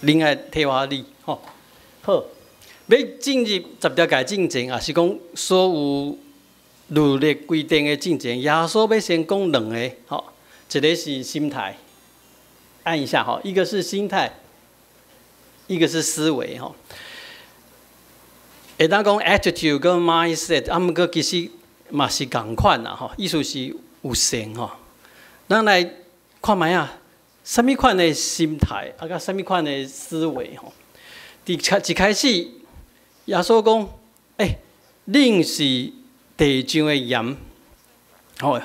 恁愛體罰你吼。好，欲進入十條誡進前，抑是講所有律例規定的進前，耶穌欲先講兩个吼，一个是心態，按一下吼，一個是心態，一個是思維吼。會當講 attitude 跟 mindset，啊，毋過其實嘛是仝款啦吼，意思是有像吼。咱來看覓仔，啥物款的心態，啊，佮啥物款的思維吼。佇開一開始，耶穌講：欸，恁是地上的鹽。吼，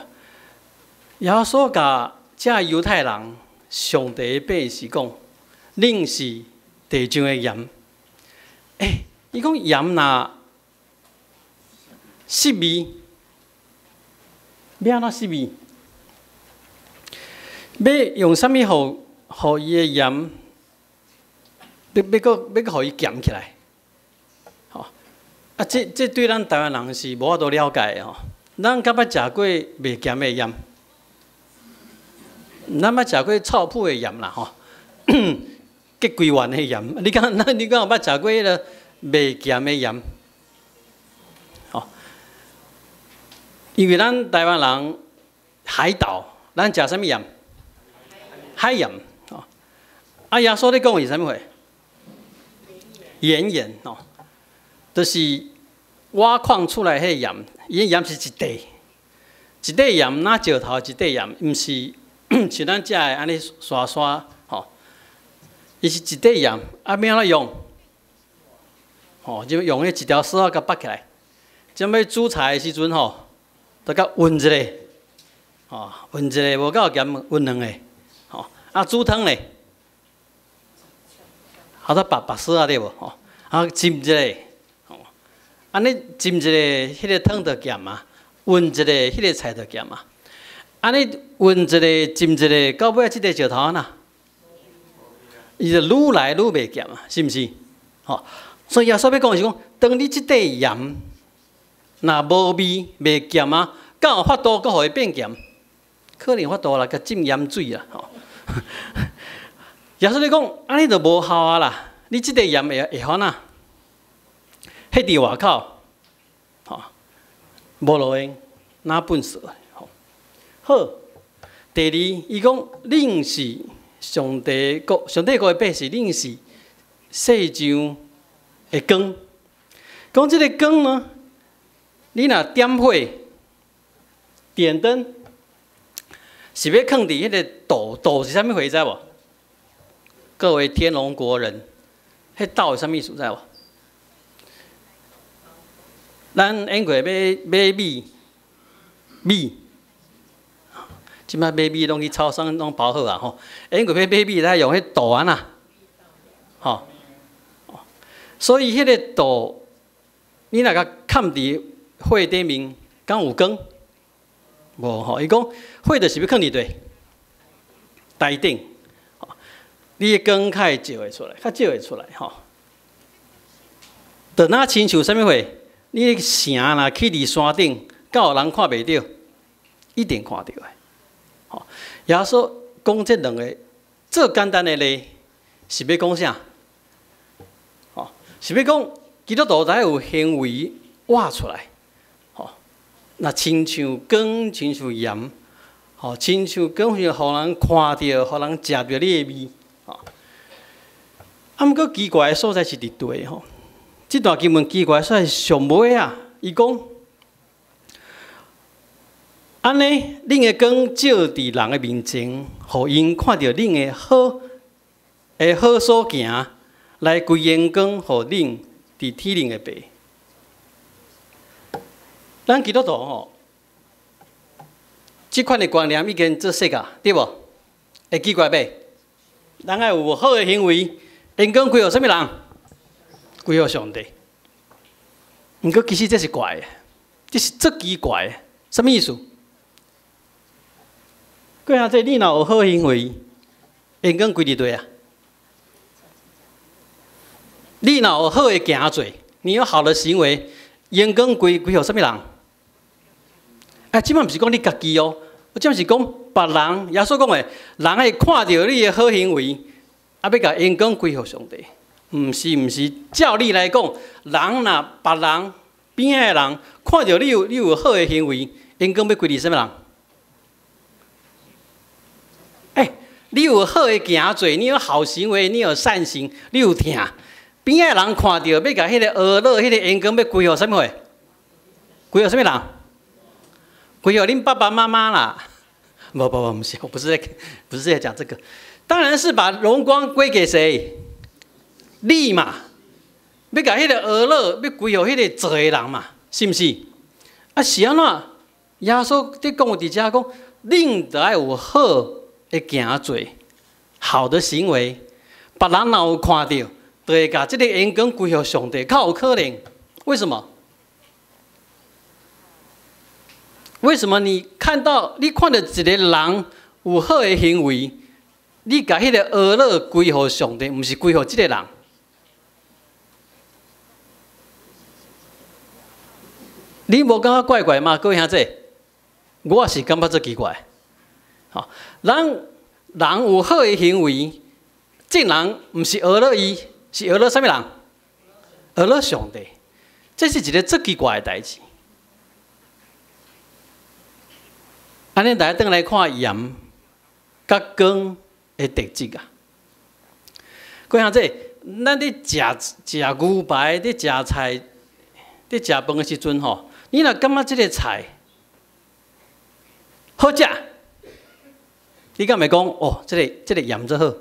耶穌共遮猶太人上帝的百姓講：恁是地上的鹽。欸，伊講鹽若失味，欲按怎失味？欲用啥物予予伊的鹽？欲閣予伊鹹起來？吼！啊，這對咱台灣人是無法度了解的吼。咱敢捌食過袂鹹的鹽？咱捌食過臭麩的鹽啦吼，結規丸的鹽。你敢有捌食過彼个袂鹹的鹽？吼！因為咱台灣人海島，咱食啥物鹽？海鹽。吼！啊，耶穌咧講的是啥物貨？岩鹽吼，就是挖礦出來彼个鹽，伊的鹽是一塊，一塊鹽，若石頭一塊鹽，毋是像咱食的按呢沙沙吼，伊是一塊鹽，啊，欲按怎用？吼，就用彼一條索仔共縛起來，這欲煮菜的時陣吼，就共勻一下，吼，勻一下無夠鹹，勻兩下，吼，啊，煮湯咧，好多縛縛索仔對無？吼，啊，浸一下，吼，按呢浸一下，彼个湯就鹹啊；勻一下，彼个菜就鹹啊。按呢勻一下，浸一下，到尾仔這塊石頭按怎？伊就愈來愈袂鹹啊，是毋是？吼，所以耶穌欲講的是講，當你這塊鹽若無味袂鹹啊，敢有法度閣予伊變鹹？可能有法度啦，共浸鹽水啦，吼。耶穌咧講，按呢就無效啊啦！你這塊鹽會按怎？彼佇外口，吼，無路用，若糞掃吼。好，第二，伊講恁是上帝國，上帝國的百姓，恁是世上的光。講這个光呢，你若點火、點燈，是欲囥佇彼个斗，斗是啥物貨知無？各位天龍國人，彼斗是啥物意思知無？咱用過買買米，米，這擺買米攏去超商攏包好啊吼。用過買買米，咱用彼斗按怎，吼。所以彼个斗，你若共崁佇火頂面，敢有光？無吼。伊講火就是欲囥佇佗？台頂。你的光較會照會出來，較照會出來吼。就若親像啥物貨？你的城若起佇山頂，敢有人看袂著？一定看著的。吼，耶穌講這兩个做簡單的例，是欲講啥？吼，是欲講基督徒才有行為活出來。吼，若親像光，親像鹽，吼，親像光，予人看著，予人食著你的味。吼，啊，毋過奇怪的所在是佇佗吼？這段經文奇怪所在上尾啊，伊講，按呢，恁的光照佇人的面前，予𪜶看著恁的好所行，來歸榮光予恁佇天頂的爸。咱基督徒吼，這款的觀念已經做細個，對無？會奇怪袂？咱愛有好的行為，榮光歸予啥物人？歸予上帝。毋過其實這是怪的，這是足奇怪的，啥物意思？過下這你若有好行為，榮光歸佇佗啊？你若有好的行做，你有好的行為，榮光歸予啥物人？哎，這擺毋是講你家己哦，我這擺是講別人。耶穌講的，人會看著你的好行為，啊，欲共榮光歸予上帝。毋是毋是，照理來講，人若別人邊仔的人看著你有好的行為，榮光欲歸予啥物人？欸，你有好的行做，你有好行為，你有善行，你有疼，邊仔的人看著，欲共彼个呵咾，彼个榮光欲歸予啥物貨？歸予啥物人？歸予恁爸爸媽媽啦？無無無，毋是，我不是在講這個，當然是把榮光歸給誰？你嘛，欲共彼个呵咾，欲歸予彼个做的人嘛，是毋是？啊，是按怎？耶穌佇講佇遮講，恁著愛有好的行做，好的行為，別人若有看著，就會共這个榮光歸予上帝，較有可能。為什麼？為什麼你看到你看著一个人有好的行為，你共彼个呵咾歸予上帝，毋是歸予這个人？你無感覺怪怪嗎？各位兄弟，我是感覺足奇怪。吼，人人有好的行為，眾人毋是呵咾伊，是呵咾啥物人？呵咾上帝。這是一个足奇怪的代誌。按呢，大家轉來看鹽佮光的特質啊。各位兄弟，咱佇食食牛排、佇食菜、佇食飯的時陣吼，你若感覺這个菜好食，你敢會講哦？這个鹽足好，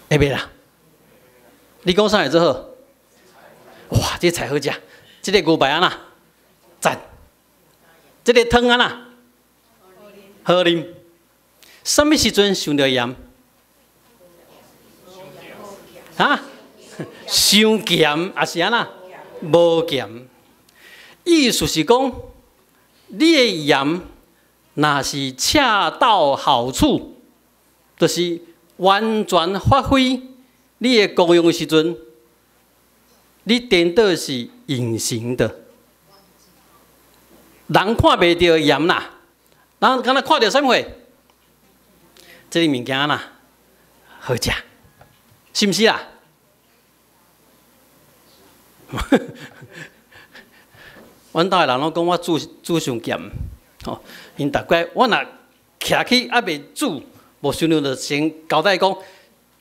會袂啦？你講啥會足好？哇，這个菜好食，這个牛排按怎讚？這个湯按怎好啉？啥物時陣想著鹽？啊？傷鹹抑是按怎？無鹹。意思是講，你的鹽若是恰到好處，就是完全發揮你的功用的時陣，你顛倒是隱形的，人看袂著鹽啦，人敢若看著啥物貨？這个物件啦，好食，是毋是啦？阮兜的人攏講我煮煮傷鹹，吼！𪜶逐擺我若徛起猶未煮，無想著就先交代講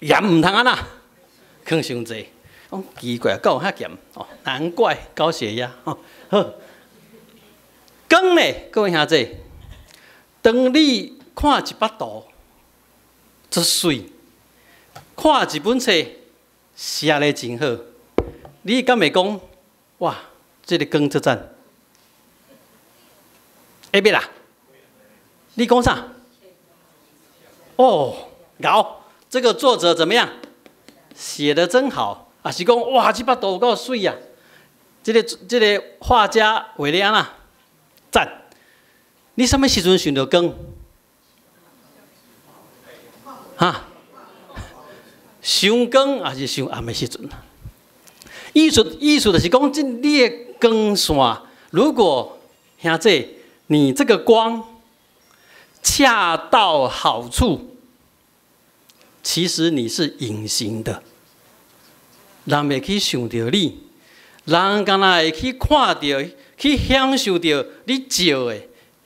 鹽毋通按怎，囥傷濟。講奇怪，敢有遐鹹？哦，難怪高血壓。吼，好。光咧，各位兄弟，當你看一幅圖，足媠，看一本冊寫得真好，你敢會講哇？這个光足讚？會袂啦？你講啥？哦，𠢕，這個作者怎麼樣？寫得真好，啊是講哇，這幅圖有夠媠啊！這个畫家畫得按怎？讚！你啥物時陣想著光？哈？傷光抑是傷暗的時陣？意思就是講，這你的光線，如果兄弟，你這個光恰到好處，其實你是隱形的，人袂去想著你，人敢若會去看著、去享受著你照的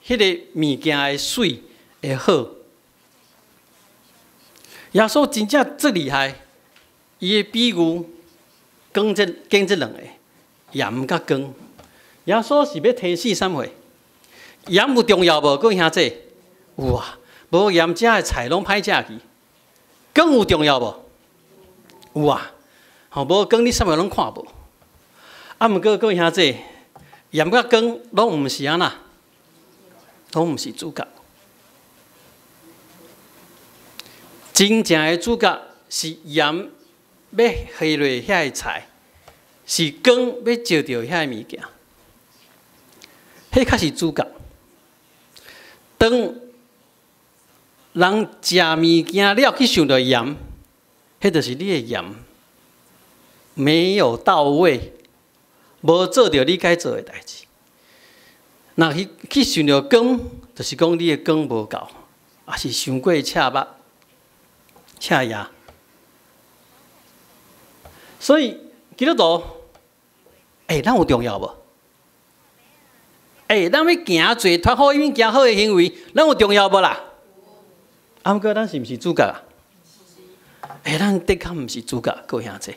彼个物件的媠的好。耶穌真正足厲害，伊的比喻講這兩个鹽佮光。耶穌是欲提醒啥物貨？鹽有重要無？各位兄弟，有啊。無鹽，遮的菜攏歹食去。光有重要無？有啊。吼，無光你啥物攏看無。啊，毋過各位兄弟，鹽佮光攏毋是按怎，攏毋是主角。真正的主角是鹽欲下落遐个菜，是光欲照著遐个物件，彼較是主角。當人食物件了去想著鹽，彼就是你的鹽沒有到位，無做著你該做的代誌。若去想著光，就是講你的光無夠，抑是傷過赤目、赤眼。所以基督徒，欸，咱有重要無？欸，咱欲行做傳福音、行好的行為，咱有重要無啦？啊，毋過咱是毋是主角啊？欸，咱的確毋是主角，各位兄弟。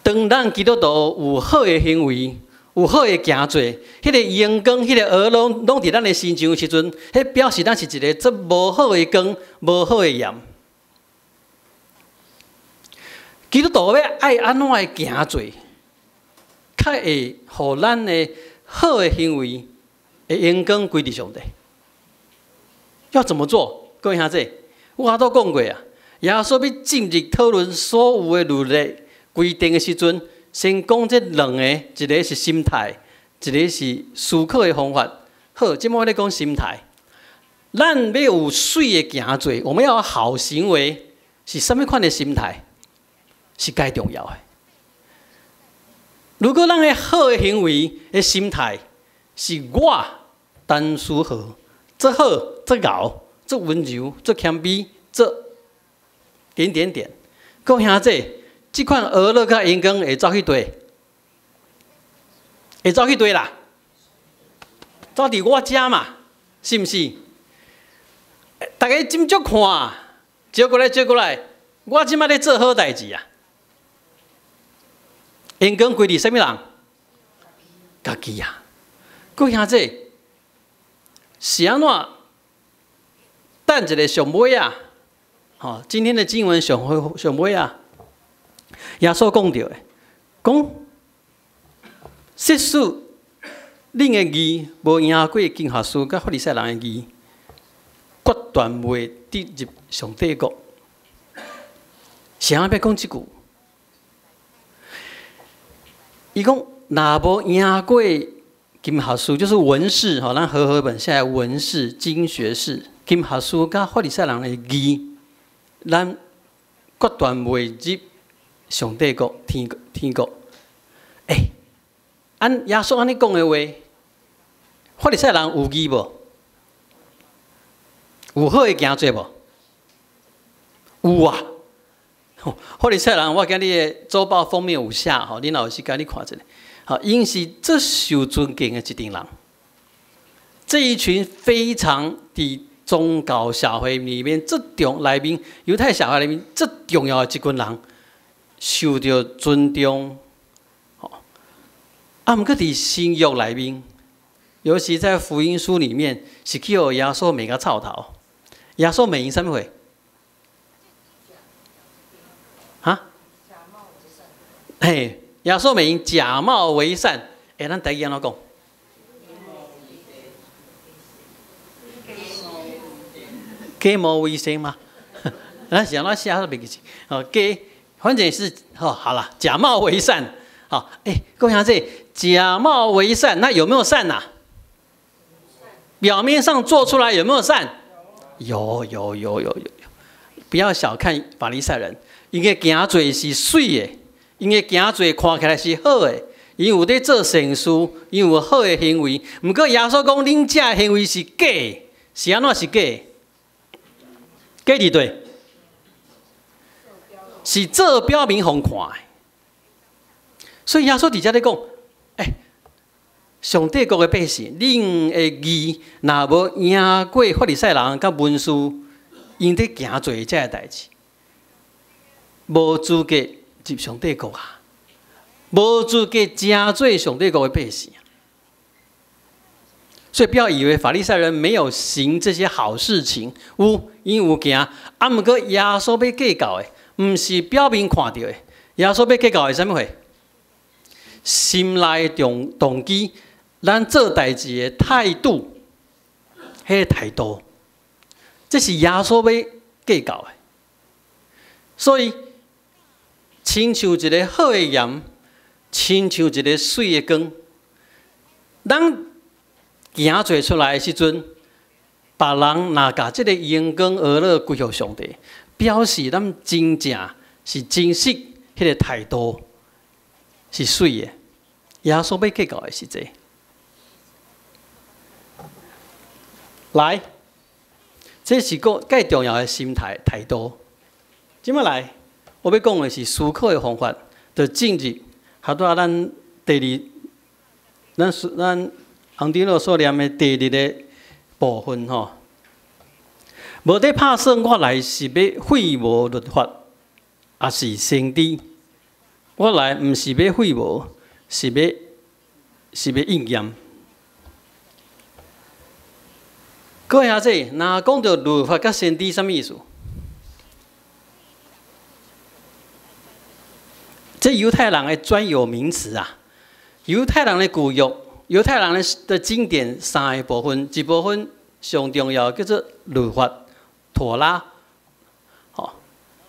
當咱基督徒有好的行為，有好的行做，彼個榮光、彼個訛攏攏佇咱的身上的時陣，彼表示咱是一個足無好的光、無好的鹽。基督徒欲愛按怎的行做，較會予咱的好的行為的榮光歸佇上帝。要怎麼做？各位兄弟，我拄講過啊，耶穌欲進入討論所有的律例規定的時陣，先講這兩個，一個是心態，一個是思考的方法。好，這擺我咧講心態。咱欲有媠的行做，我們要有好行為，是啥物款的心態？是蓋重要的。如果咱的好的行為的心態是我陳思和，足好、足𠢕、足溫柔、足謙卑、足點點點，各位兄弟，這款訛樂佮榮光會走去佗？會走去佗啦？走佇我遮嘛，是毋是？大家斟酌看，招過來，招過來，我這擺咧做好代誌啊！榮光歸佇啥物人？家己啊！各位兄弟，是按怎？等一个上尾啊！吼，今天的經文上尾上尾啊！耶穌講著的，講即使恁的義無贏過經學士佮法利賽人的義，決斷袂得入上帝國。是按怎欲講這句？伊講若無贏過經學士，就是文士吼，咱和合本現在文士、經學士、經學士佮法利賽人的義，咱決斷袂入上帝國、天國、天國。欸，按耶穌按呢講的話，法利賽人有義無？有好的行做無？有啊。法利賽人，我今日的週報封面有寫吼，恁若有時間你看一下。吼，𪜶是最受尊敬的一陣人。這一群非常佇宗教社會裡面最重內面，猶太社會裡面最重要的一群人，受著尊重。吼，啊，毋過佇新約內面，尤其在福音書裡面，是去予耶穌罵甲臭頭。耶穌罵𪜶啥物貨？哈？嘿，耶穌罵𪜶假冒為善。欸，咱台語按怎講？假冒為善嗎？咱是按怎寫都袂記哦，假，反正是吼，好啦，假冒為善。好，欸，各位兄弟，假冒為善，那有沒有善吶？表面上做出來有沒有善？有有有有有有。不要小看法利賽人，𪜶的行做是媠的，𪜶的行做看起來是好的，𪜶有咧做善事，𪜶有好的行為。毋過耶穌講，恁這行為是假，是按怎是假？假佇佗？是做表面予看的。所以耶穌佇遮咧講，欸，上帝國的百姓，恁的義若無贏過法利賽人佮文士，𪜶咧行做這个代誌，無資格入上帝國啊！無資格成做上帝國的百姓。所以不要以為法利賽人沒有行這些好事情，有，𪜶有行，啊，毋過耶穌欲計較的，毋是表面看著的，耶穌欲計較的是啥物貨？心內動動機，咱做代誌的態度，彼個態度，這是耶穌欲計較的。所以，親像一個好的鹽，親像一個媠的光，咱行做出來的時陣，別人若共這个榮光訛樂歸予上帝，表示咱真正是珍惜彼个態度是媠的。耶穌欲計較的是這個。來，這是個蓋重要的心態態度。這擺來，我欲講的是思考的方法，就進入合拄仔咱第二，咱洪長老所念的第二个部分吼。無咧拍算，我來是欲廢無律法，抑是先知。我來毋是欲廢無，是欲應驗。各位兄弟，若講著律法佮先知，啥物意思？這猶太人的專有名詞啊！猶太人的舊約，猶太人的經典三个部分，一部分上重要叫做律法、妥拉，吼，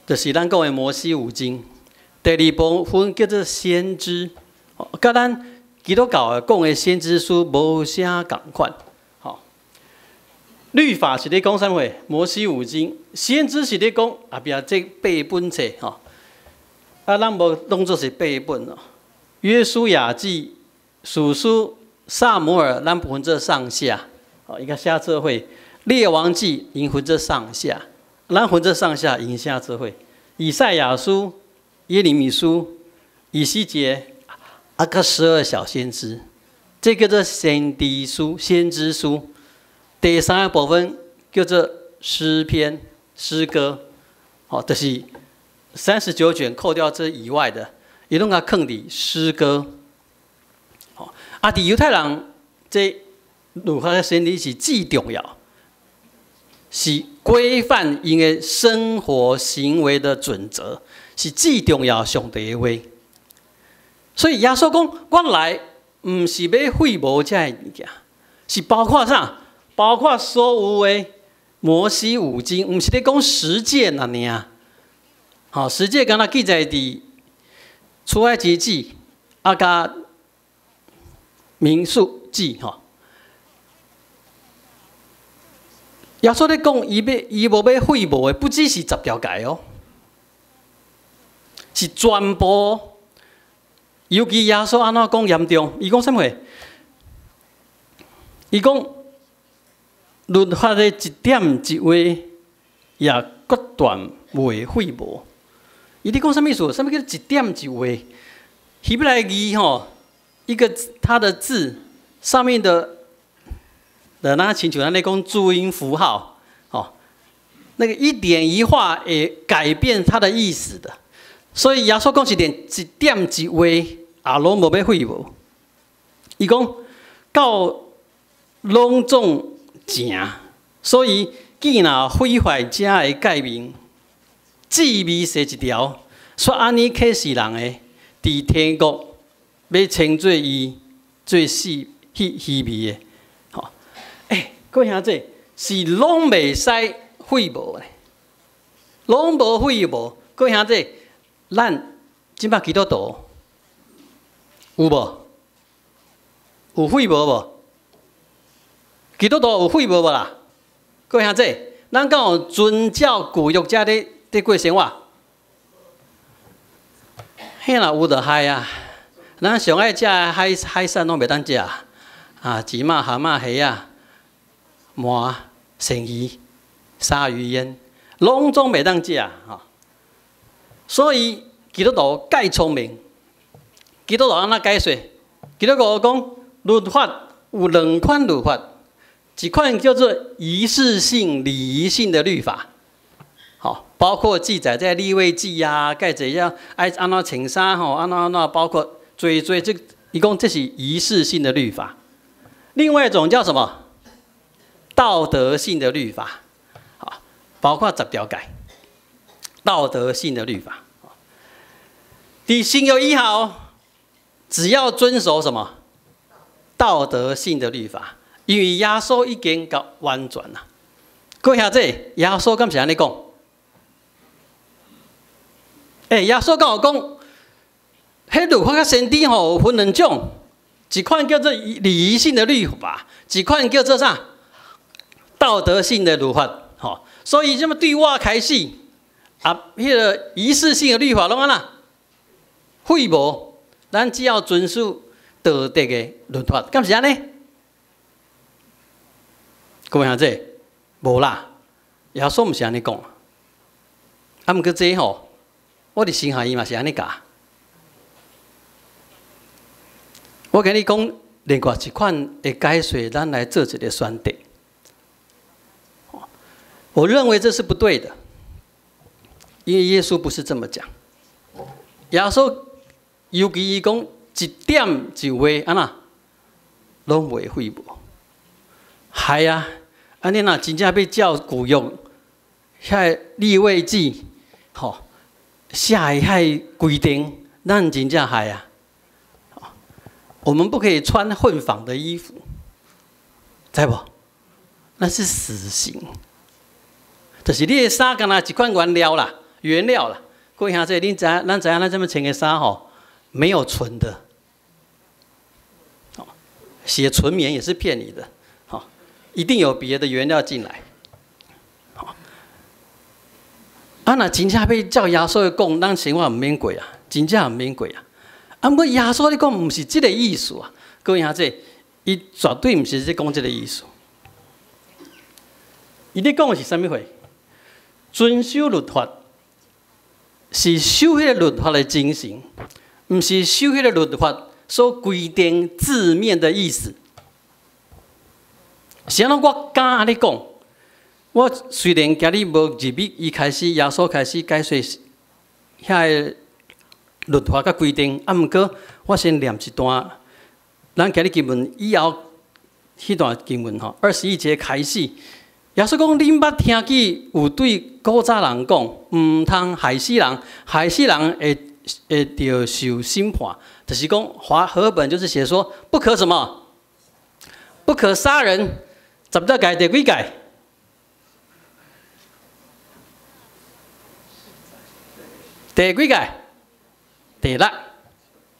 就是咱講的摩西五經。第二部分叫做先知，佮咱基督教講的先知書無啥仝款。吼，律法是咧講啥貨？摩西五經，先知是咧講後壁這八本冊，吼。啊，咱無當做是八本哦。約書亞記、士師、撒母耳，咱分做上下，哦，伊共寫做伙。列王紀，𪜶分做上下，咱分做上下，𪜶寫做伙。以賽亞書、耶利米書、以西結，啊，閣12小先知，這叫做先知書、先知書。第三个部分叫做詩篇、詩歌，哦，就是39卷扣掉這以外的，伊攏共囥佇詩歌。吼，啊，佇猶太人這律法先知是至重要，是規範𪜶的生活行為的準則，是至重要上帝的話。所以耶穌講，我來毋是欲廢無這个物件，是包括啥？包括所有的摩西五經，毋是咧講十誡爾爾。吼，十誡敢若記載佇出埃及記，啊，佮民數記吼。耶穌咧講，伊無欲廢無的，不只是十條誡哦，是全部。尤其耶穌按怎講嚴重？伊講啥物？伊講律法的一點一畫也決斷袂廢無。伊咧講啥物意思？啥物叫一點一畫？希伯來字吼，一個它的字上面的，那親像咱咧講注音符號，吼，那個一點一畫會改變它的意思的。所以耶穌講是連一點一畫也攏無欲廢無。伊講到攏總成，所以既若毀壞這个誡命，至微細一條，煞按呢啟示人的，佇天國欲稱做伊做細虛虛微的，吼！欸，各位兄弟，是攏袂使廢無的，攏無廢無。各位兄弟，咱這擺基督徒有無？有廢無無？基督徒有廢無無啦？各位兄弟，咱敢有遵照舊約遮咧過生活？彼若有就害啊！咱上愛食的海產攏袂當食，啊，膣仔、蚶仔、蝦仔、鰻、鱔魚、鯊魚煙，攏總袂當食吼。所以基督徒蓋聰明，基督徒按怎解說？基督徒講律法有兩款律法，一款叫做儀式性、禮儀性的律法，吼，包括記載在利未記啊，蓋這樣愛按怎穿衫吼，按怎按怎，包括濟濟這，伊講這是儀式性的律法。另外一種叫什麼？道德性的律法，好，包括十條誡，道德性的律法。佇新約以後，只要遵守什麼？道德性的律法，因為耶穌已經共完全啦。各位兄弟，耶穌敢是按呢講？欸，耶穌敢有講，彼律法佮先知吼有分兩種，一款叫做禮儀性的律法，一款叫做啥？道德性的律法，吼。所以這麼對我開始，啊，彼个儀式性的律法攏按怎？廢無，咱只要遵守道德的律法，敢是按呢？各位兄弟，無啦。耶穌毋是按呢講。啊，毋過這吼，我佇神學院嘛是按呢教。我共你講，另外一款的解說，咱來做一个選擇。我認為這是不對的，因為耶穌不是這麼講。耶穌尤其伊講一點一畫，按怎攏袂廢無。係啊，按呢若真正欲照舊約，遐个利未記，吼，寫的遐个規定，咱真正害啊！我們不可以穿混紡的衣服，知無？那是死刑。就是你的衫，敢若一款原料啦，原料啦。各位兄弟，恁知影？咱知影咱這麼穿的衫吼，沒有純的。寫純棉也是騙你的，吼，一定有別的原料進來。啊，若真正欲照耶穌的講，咱生活毋免過啊，真正毋免過啊。啊，毋過耶穌咧講毋是這个意思啊，各位兄弟，伊絕對毋是咧講這个意思。伊咧講的是啥物貨？遵守律法是守彼個律法的精神，毋是守彼個律法所規定字面的意思。是按怎我敢按呢講？我雖然今日無入去，伊開始耶穌開始解說遐個律法佮規定，啊，毋過我先念一段，咱今日經文以後彼段經文吼，21節開始，耶穌講：恁捌聽見有對古早人講，毋通害死人，害死人會著受審判。就是講華和本就是寫說不可什麼，不可殺人。十條誡第幾誡？第幾誡？第六，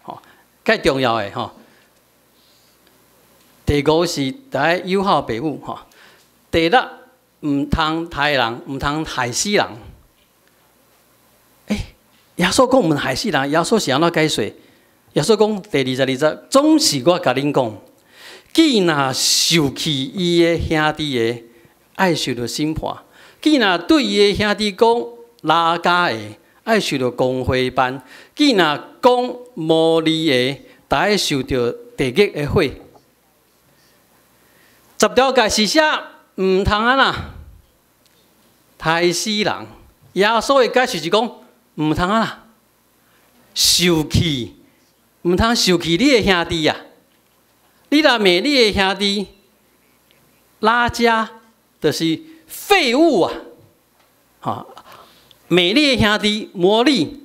吼，較重要的吼。第五是愛友好爸母吼。第六，毋通刣人，毋通害死人。欸，耶穌講毋害死人，耶穌是按怎解說？耶穌講第22節，總是我共恁講，既若受氣伊的兄弟的，愛受著審判；既若對伊的兄弟講拉加的，愛受著公會辦；既若講魔利的，就愛受著地獄的火。十條誡是寫毋通按怎刣死人。耶穌的解釋是講毋通按怎受氣，毋通受氣你的兄弟啊！你若罵你的兄弟，拉加就是廢物啊！吼，罵你的兄弟魔利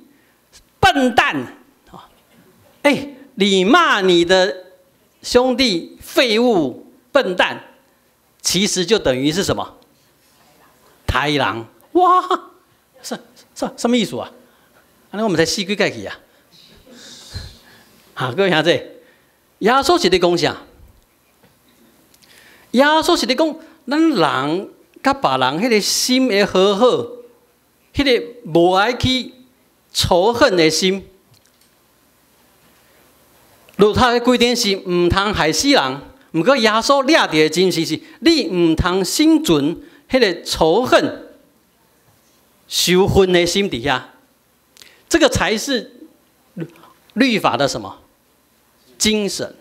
笨蛋！欸，你罵你的兄弟廢物笨蛋，其實就等於是什麼？刣人！哇，啥物意思啊？按呢我們才死幾擺去啊？哈，各位兄弟，耶穌是咧講啥？耶穌是咧講，咱人佮別人彼个心會和好，彼个無愛去仇恨的心。律法的規定是毋通害死人，毋過耶穌掠著的精神是，你毋通心存彼个仇恨、仇恨的心佇遐，這個才是律法的什麼精神？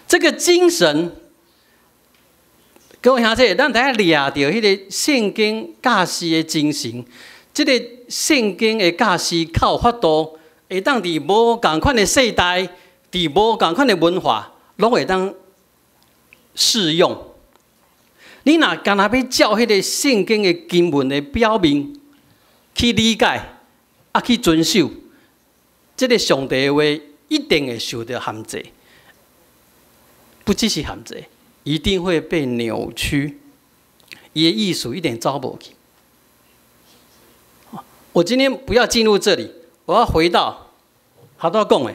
這個精神，各位兄弟，咱著愛掠著彼个聖經教示的精神。這个聖經的教示較有法度，會當佇無仝款的世代，佇無仝款的文化，攏會當適用。你若干焦欲照彼个聖經的經文的表面去理解，啊去遵守，這个上帝的話一定會受著限制，不只是限制，一定會被扭曲，伊的意思一定走無去。我今天不要進入這裡，我要回到頭拄講的，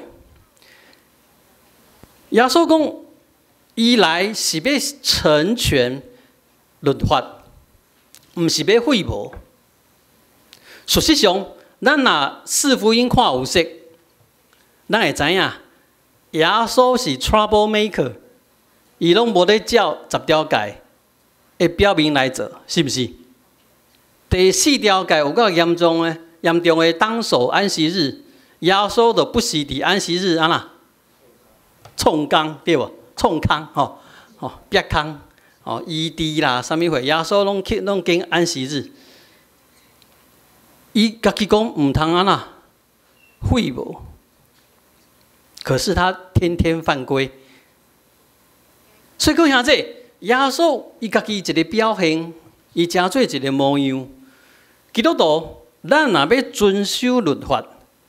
耶穌講，伊來是欲成全律法，毋是欲廢無。事實上，咱若四福音看有熟，咱會知影，耶穌是 trouble maker，伊攏無咧照十條誡的表面來做，是毋是？第四條誡有夠嚴重的，嚴重的當守安息日，耶穌就不時佇安息日按怎創工對無？創空吼吼煏空吼醫治啦，啥物貨？耶穌攏去攏揀安息日，伊家己講毋通按怎廢無？可是他天天犯規，所以各位兄弟，耶穌伊家己一个表現，伊成做一个模樣。基督徒，咱若欲遵守律法，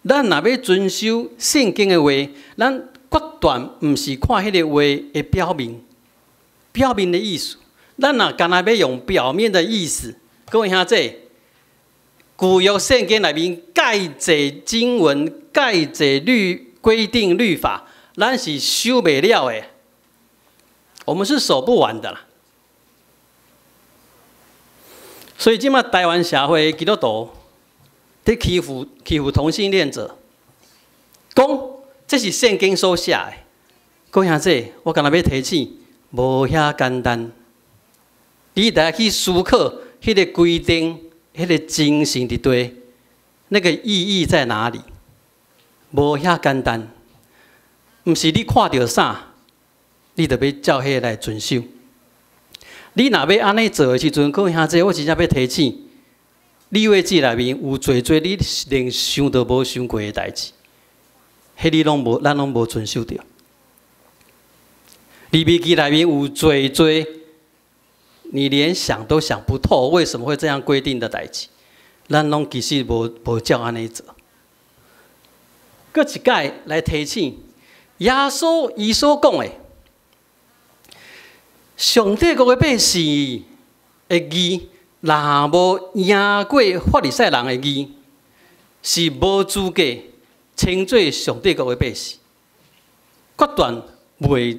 咱若欲遵守聖經的話，咱決斷毋是看彼个話的表面，表面的意思。咱若干焦欲用表面的意思，各位兄弟，舊約聖經內面蓋濟經文、蓋濟律規定律法，咱是守袂了的，我們是守不完的啦。所以這馬台灣社會的基督徒佇欺負欺負同性戀者，講這是聖經所寫的。各位兄弟，我干焦欲提醒，無遐簡單。你著愛去思考彼個規定、彼個精神佇佗，那個意義在哪裡？無遐簡單，毋是你看著啥，你就欲照彼个來遵守。你若欲按呢做的時陣，各位兄弟，我真正欲提醒，利未記內面有濟濟你連想都無想過的代誌，彼你攏無，咱攏無遵守著。利未記內面有濟濟，你連想都想不透，為什麼會這樣規定的代誌，咱攏其實無無照按呢做。閣一擺來提醒，耶穌伊所講的，上帝國的百姓的義，若無贏過法利賽人的義，是無資格稱做上帝國的百姓，決斷袂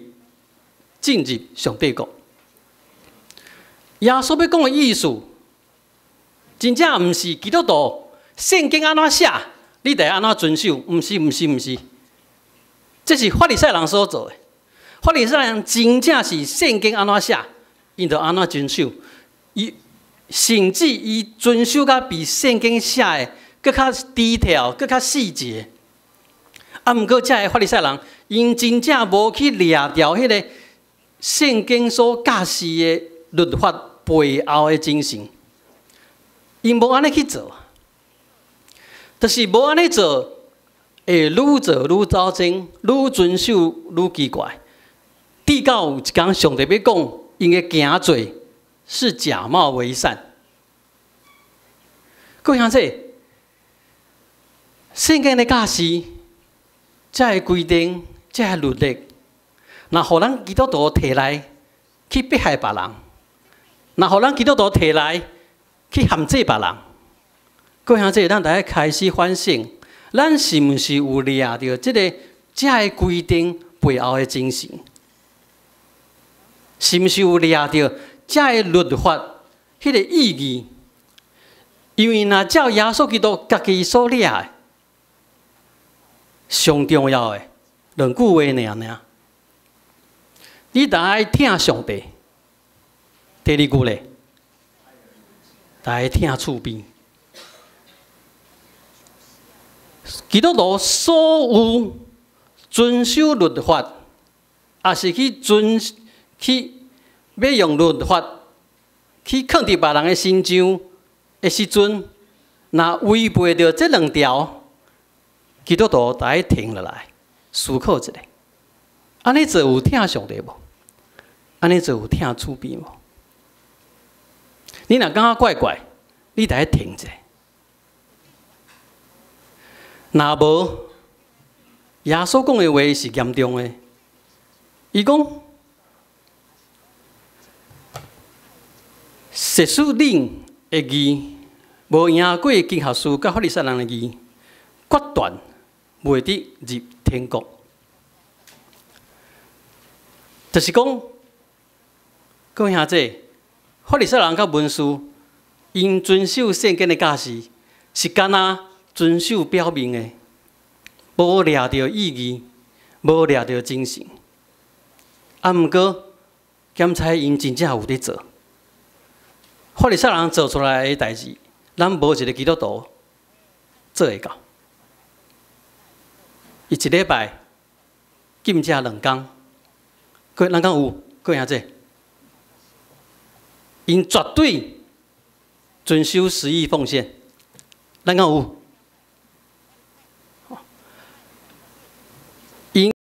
進入上帝國。耶穌欲講的意思，真正毋是基督徒聖經按怎寫，你得按怎遵守？毋是，毋是，毋是，這是法利賽人所做的。法利賽人真正是聖經按怎寫，𪜶就按怎遵守。伊甚至伊遵守甲比聖經寫的閣較 detail、閣較細節。啊，毋過這个法利賽人，𪜶真正無去掠著彼个聖經所教示的律法背後的精神，𪜶無按呢去做，就是無按呢做，會愈做愈走精，愈遵守愈奇怪。直到有一工，上帝欲講，𪜶的行做是假冒為善。各位兄弟，聖經的教示，這个規定，這个律例，若予咱基督徒提來去迫害別人，若予咱基督徒提來去限制別人，各位兄弟，咱著愛開始反省，咱是毋是有掠著這个這个規定背後的精神？是毋是有掠著這个律法彼个意義？因為若照耶穌基督家己所掠的，上重要的兩句話爾爾，你著愛疼上帝。第二句咧，著愛疼厝邊。基督徒所有遵守律法，抑是去遵去欲用律法去囥佇別人的身上的時陣，若違背著這兩條，基督徒著愛停落來思考一下，按呢做有疼上帝無？按呢做有疼厝邊無？你若感覺怪怪，你著愛停一下。若無，耶穌講的話是嚴重的。伊講，息事寧的義，無贏過經學士佮法利賽人的義，決斷袂得入天國。就是講，各位兄弟，法利賽人佮文士，𪜶遵守聖經的教示，是干焦遵守表面的，無掠著意義，無掠著精神。啊，毋過檢查𪜶真正有佇做，法利賽人做出來的代誌，咱無一个基督徒做會到。伊一禮拜禁食2工，閣咱敢有？閣會這？𪜶絕對遵守十一奉獻，咱敢有？